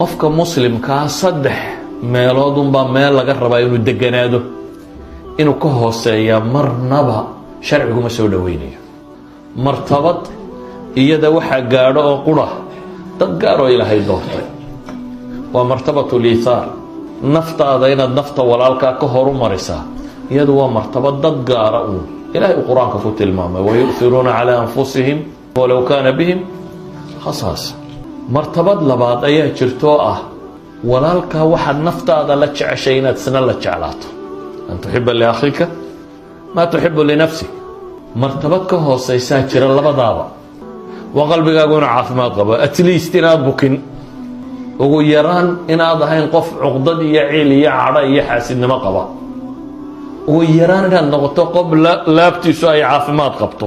Qofka Muslimkaa saddex meelood unbaa meel laga rabaa inuu deganaado. Inuu ka hooseeyaa marnaba sharciguma soo dhoweynayo. Martabad iyada waxaa gaadho oo qura dad gaaroo Ilaahay doortay, waa martabat al-iithaar. Naftaada inaad nafta walaalkaa ka horu marisaa, iyadu waa martabad dad gaara uun Ilahay uu Qur-aanka ku tilmaamay: ويؤثرون على أنفسهم ولو كان بهم خصاصة. Martabad labaad ayaa jirtoo ah walaalkaa waxaad naftaada la jeceshay inaad isna la jeclaato, أن تحب لأخيك ما تحب لنفسك. Martabad ka hooseysaa jira labadaaba, waa qalbigaagu inuu caafimaad qabo, at least inaad bukin, ugu yaraan inaad ahayn qof cuqdad iyo ciil iyo cadho iyo xaasidnimo qaba, ugu yaraan inaad noqoto qof laabtiisu ay caafimaad qabto.